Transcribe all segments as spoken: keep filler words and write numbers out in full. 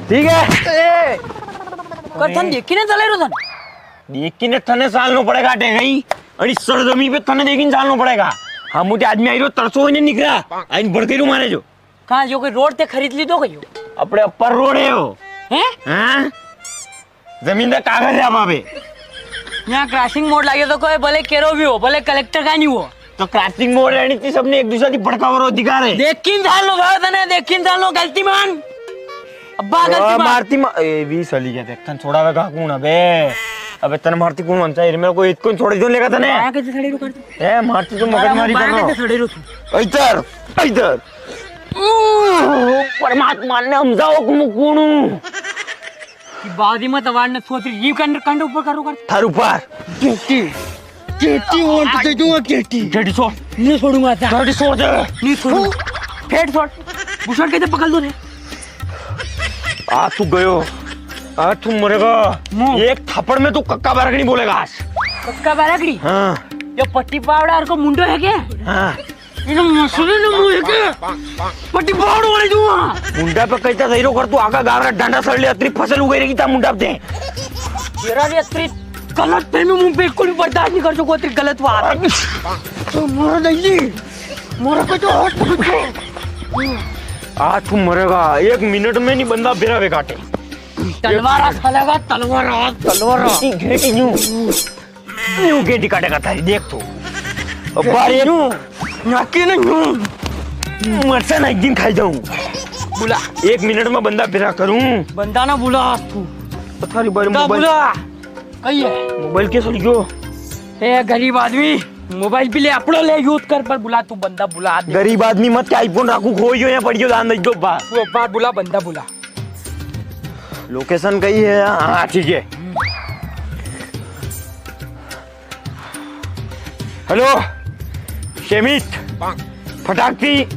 ठीक है। ए, कर थन देखी ने चले रो थन। देखी ने थने सालनो पड़ेगा, अटे गई। अरे सरजमी पे थने देखी ने सालनो पड़ेगा। हाँ, मोटे आदमी आई रो, तरसो इन्हें निकला। आइन बढ़ के रू मारे जो। कहाँ जो कोई रोड ते खरीद ली तो गई हो? अपने ऊपर रोड है वो। हैं? हाँ? जमीन का कागज है बाबे। यहाँ क्रॉसिंग मोड़ लागे तो कोई भले केरो भी हो, भले कलेक्टर का नहीं हो। तो क्रॉसिंग मोड़ रहनी थी, सबने एक दूसरे की भड़कावा रो अधिकार है। देखिन साल नो भाव तने, देखिन साल नो गलती मान। अब्बा ओ, गलती मान। मारती मा-, ए, भी सली गया देख, तन छोड़ावे का कौन अबे? अबे तन मारती कौन मनता है? मेरे को इतको छोड़ दो लेगा तने। बाया कैसे सड़ी रुक करते? ए, मारती तो मगज मारी बाया कर कैसे सड़ी रुक? इधर, इधर। परमात्मा ने हम जाओ कुमु कुणु। कि बादी मत वार ने सोच रही, कंड, कंड ऊपर करो कर। थार ऊपर। केटी, केटी और तो दे दूंगा केटी। केटी छोड़। नहीं छोड़ूंगा था। केटी छोड़ दे। नहीं छोड़ू। फेट छोड़। बुशर्ट कैसे पकड़ दो रे? आ तू गयो। आ तू मरेगा। मुंह। एक थप्पड़ में तू कक्का बारकड़ी बोलेगा आज। कक्का बारकड़ी? हाँ। ये पट्टी पावड़ा और को मुंडो है क्या? हाँ। इने मसूरी ने मुंह के पट्टी बाड़ वाले दूंगा। मुंडा पे कैसा सही रो कर तू आका गावरा डंडा सड़ ले अतरी फसल उगाई रही था मुंडा पे। तेरा रे अतरी गलत फहमी मुंह पे बिल्कुल भी बर्दाश्त नहीं कर सको अतरी गलत बात। तो मोर दई मोर को तो होश पकड़। आज तू मरेगा, एक मिनट में नहीं बंदा बेरा बेकाटे। तलवार आ साला का, तलवार आ, तलवार आ। घेटी, घेटी यूं। यूं गेंडी काटेगा थारी, देख तू। अब बार एक यूं, नाके ना यूं। मरसा ना एक दिन खाई जाऊं। बुला। एक मिनट में बंदा फिरा करूं। बंदा ना बुला आज तू। तो थारी बारी बंदा मोबाइल बुला। कही है? मोबाइल कैसे लिखो? ए गरीब आदमी, मोबाइल भी ले, अपनो ले यूज कर, पर बुला तू, बंदा बुला दे। गरीब आदमी मत के iPhone राखू, खोई गयो या पड़ी गयो, दान दई दो बार। वो बार बुला, बंदा बुला। लोकेशन कही है? हाँ, ठीक है। हेलो, शेमित, फटाकती,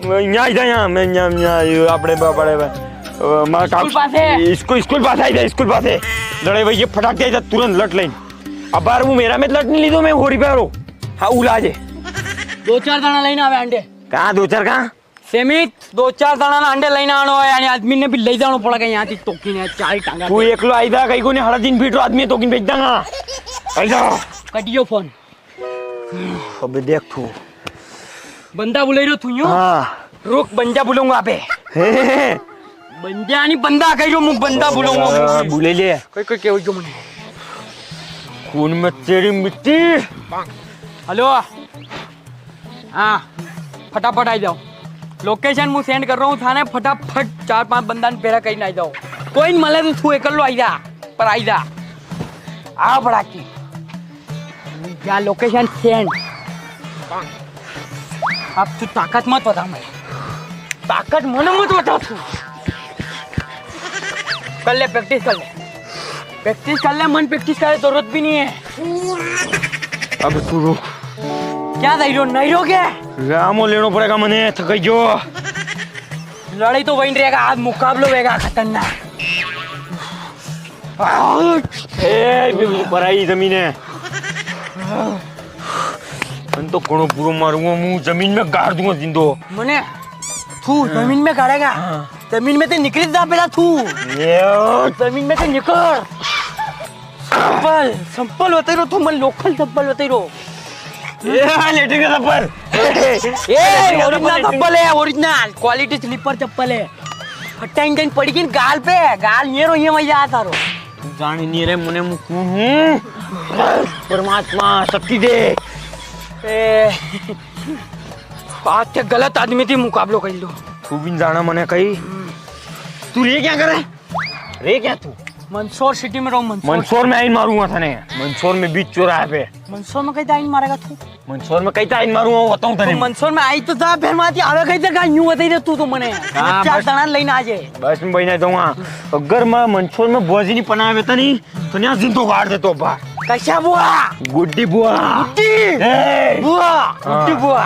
न्याय जा यहाँ, मैं न्याय, न्याय, आपणे ब-, बड़े ब-, अ, मारा स्कूल काक-, पास है। स्कूल, स्कूल पास आई जा, स्कूल पास है। लड़ाई भाई, ये फटाकती आई जा, तुरंत लट लेन। अब बार वो मेरा में लट नहीं ली तो मैं हो रिपेयर हो। हाँ, उला जे। दो चार दाना लेना आवे अंडे। कहाँ दो चार कहाँ? सेमित, दो चार दाना ना अंडे लेना आनो है, यानी आदमी ने भी ले जानो पड़ेगा यहाँ थी तोकी ने, चार टांगा तू पे। एकलो आई जा, कहीं को नहीं, हर दिन बीट रो आदमी तोकी बेच देगा। आई जा। कटियो फोन। अबे देख तू। बंदा बुलाई रो तू यूं? हाँ। रुक, बंदा बुलाऊंगा अबे। हे, हे, हे। बंदा नहीं, बंदा कह रो, मु बंदा बुलाऊंगा मु। बुले ले। कोई, कोई, कोई, कोई, मने। खून में तेरी मिट्टी। हेलो। हाँ, फटाफट आ जाओ। लोकेशन मु सेंड कर रहा हूँ थाने, फटाफट चार पांच बंदा ने भेरा करी ने आ जाओ। कोई न मले तो तू एकलो आई जा, पर आई जा। आ बड़ा की। या लोकेशन सेंड। अब तू ताकत मत बता मैं। ताकत मन मत बता तू। कर ले, प्रैक्टिस कर ले। प्रैक्टिस कर ले, मन प्रैक्टिस करे, जरूरत भी नहीं है। अब तू रुक। क्या दई रो, नहीं रो क्या? रामो लेनो पड़ेगा मने, थक गयो। लड़ाई तो वहीं रहेगा, आज मुकाबलो रहेगा खतरनाक। ए, पराई जमीन है। मन तो घणो बुरो मारूंगा, मुंह जमीन में गाड़ दूंगा जिंदो। मने, तू जमीन में गाड़ेगा? हाँ। जमीन में तो निकल जा पहला तू। ये जमीन में तो निकल। संपल, संपल बताई रो तू, मन लोकल संपल बताई रो। ये लेटरिन का चप्पल। ए, ओरिजिनल चप्पल है, ओरिजिनल क्वालिटी स्लीपर चप्पल है। फटाइन टाइन पड़ी गई गाल पे, गाल ये रो, ये वही आता रो। तू जाने नहीं रे, मने मु कौन हूँ? परमात्मा शक्ति दे। ए, आज ते गलत आदमी थी मुकाबलो कर लो। तू भी जाना मने कही। तू रे क्या करे? रे क्या तू? मंदसौर सिटी में रहूं, मंदसौर। मंदसौर में आइन मारूंगा थाने। मंदसौर में बीच चौराहे पे। मंदसौर में कहीं आइन मारेगा तू? मंदसौर में कहीं आइन मारूंगा, बताऊं तू थाने। मंदसौर में आई तो जा, फिर माती आवे कहीं से, कहीं यूं बताई दे तू तो मने। हाँ, चार बस। दाना लेने आ जाए। बस में बहिना दूंगा। अगर मैं मंदसौर में बुआ जी नहीं पनावे था नहीं, तो यहाँ जिंदो गाड़ देतो बाहर। कैसा बुआ? गुड्डी बुआ। गुड्डी? ए! बुआ, हाँ। गुड्डी बुआ।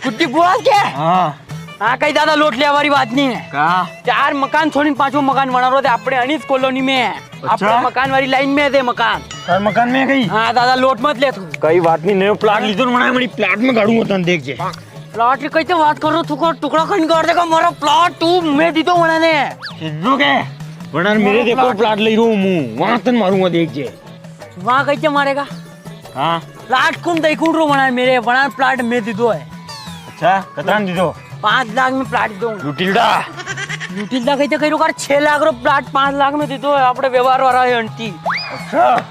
गुड्डी बुआ क्या? हाँ। हाँ, कहीं ज्यादा लोट लिया वाली बात नहीं है। का? चार मकान छोड़ीन पांचवो मकान बना रहे थे अपने अनीस कॉलोनी में। अच्छा? अपने मकान वाली लाइन में थे मकान। हर मकान में कहीं? हाँ, ज्यादा लोट मत ले तू। कई बात नहीं, नयो प्लाट लीधो ना, मना मनी प्लाट में गाड़ू होता, देख जे। प्लाट की कैसे बात कर रहा तू? को टुकड़ा कहीं कर देगा मारा प्लाट, तू मैं दी दो वणा ने। सिद्धू के? वणा ने मेरे देखो प्लाट। प्लाट ले रू मु, वहां तन मारूंगा देख जे। वहां कैसे मारेगा? हाँ। प्लाट कौन दे कौन रो वणा ने मेरे, वणा ने प्लाट मैं दी दो है। अच्छा, कतरा में दी दो? पाँच लाख में प्लाट दो। लुटिल्डा। लुटिल्डा कैसे कह रो कर, छह लाख रो प्लाट पाँच लाख में दी दो है, आपणे व्यवहार वाला है आंटी। अच्छा।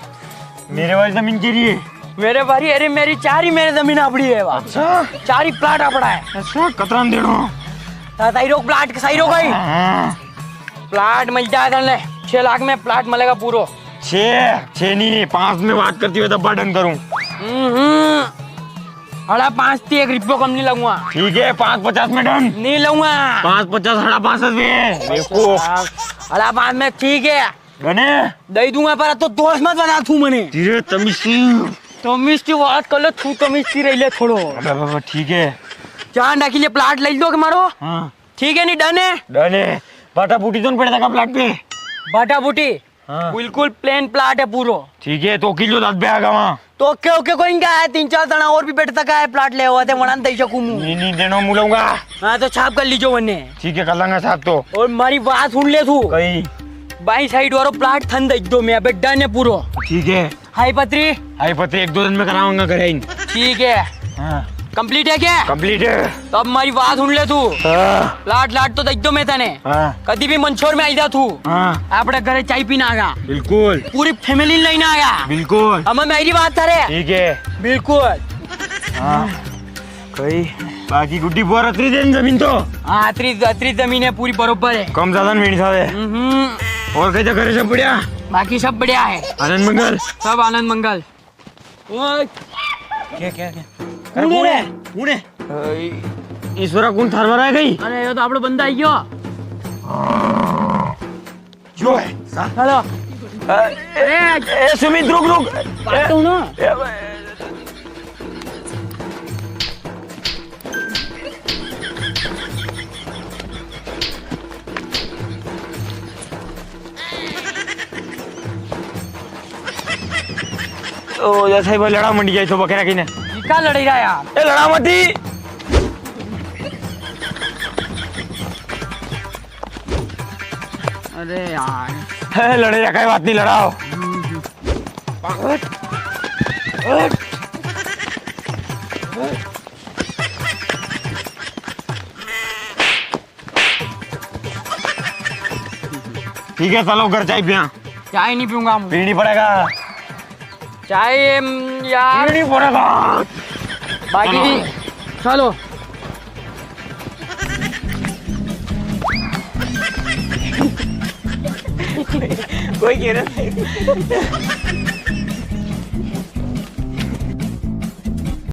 मेरे वाली जमीन के लिए? मेरे वाली, अरे मेरी चारी मेरे जमीन आपड़ी है वा। अच्छा। चारी प्लाट आपड़ा है। अच्छा, कतरा में देणो? ता सही रोक प्लाट, सही रोक भाई। हाँ। प्लाट मिल जाए तने, छह लाख में प्लाट मिलेगा पूरो। छह, छह नहीं, पाँच में बात करती हुई तब डन करूं। हम्म, हम्म। अड़ा पाँच थी एक रुपयो कम नहीं लगूंगा। ठीक है, पाँच पचास में डन। नहीं लगूंगा। पाँच पचास, अड़ा पाँच में। देखो। अड़ा पाँच में ठीक है। गने? दई दूंगा, पर तो दोस्त मत बना तू मने। धीरे तमीज से। तमीज की बात कर ले, तू तमीज की रही ले थोड़ो। अबे, अबे, अबे, ठीक है। जान रखी ले, प्लाट ले लो के मारो। हाँ। ठीक है, नहीं डन है? डन है। बाटा बूटी तो नहीं पड़ेगा प्लाट पे? बाटा बूटी? हाँ। बिल्कुल प्लेन प्लाट है पूरो। ठीक है, तो किलो दस पे आगा वहाँ। तो ओके, ओके, कोई नहीं है, तीन चार जना और भी बैठ सका है, प्लाट ले हुआ थे, वणा ने दे सकूं मु। नहीं, नहीं, देनो मुलूंगा। हाँ, तो छाप कर लीजो वन्ने। ठीक है, कर लांगा छाप तो। और मारी बात सुन ले तू। कई? बाई साइड वारो प्लाट थन दे दो, मैं अबे डन है पूरो। ठीक है। हाई पत्री? हाई पत्री एक दो दिन में करावांगा, करे इन। ठीक है। हाँ। कंप्लीट है क्या? कंप्लीट है। तो अब मारी बात सुन ले तू। हाँ। प्लाट लाट तो दे दो मैं तने। हाँ। कदी भी मंदसौर में आई जा तू। हाँ। आपणे घरे चाय पीना आगा। बिल्कुल। पूरी फैमिली लेना आगा। बिल्कुल। हम मेरी बात करे। ठीक है। बिल्कुल। हाँ। कई बाकी गुड्डी बुआ अतरी देन जमीन तो? हाँ, अतरी, अतरी जमीन है, पूरी बरोबर है। कम ज्यादा नहीं सारे। हम्म। और कई तो घरे सब बढ़िया? बाकी सब बढ़िया है। आनंद मंगल? सब आनंद मंगल। ओए। क्या, क्या, क्या? कौन है रे? कौन है? अ, ईश्वरा कौन थार मारा है कई? अरे, यो तो आपणो बंदा आई गयो। जो है, सा-, चलो। अ, ए, अरे। ए, सुमित, रुक, रुक। बात तो सुनो। ए, ए, ओ, जैसे ही वो लड़ा मंडी जाए तो बकरा की ने। इका लड़ी रहा यार। ए, लड़ा मती। अरे यार। ए, लड़े रखा है, बात नहीं लड़ाओ। ठीक है, चलो घर चाय पिया। चाय नहीं पीऊंगा हम। पीनी पड़ेगा। चाय, हम्म, यार। पीनी पड़ेगा। बाकी चलो। चलो। कोई कह रहा है।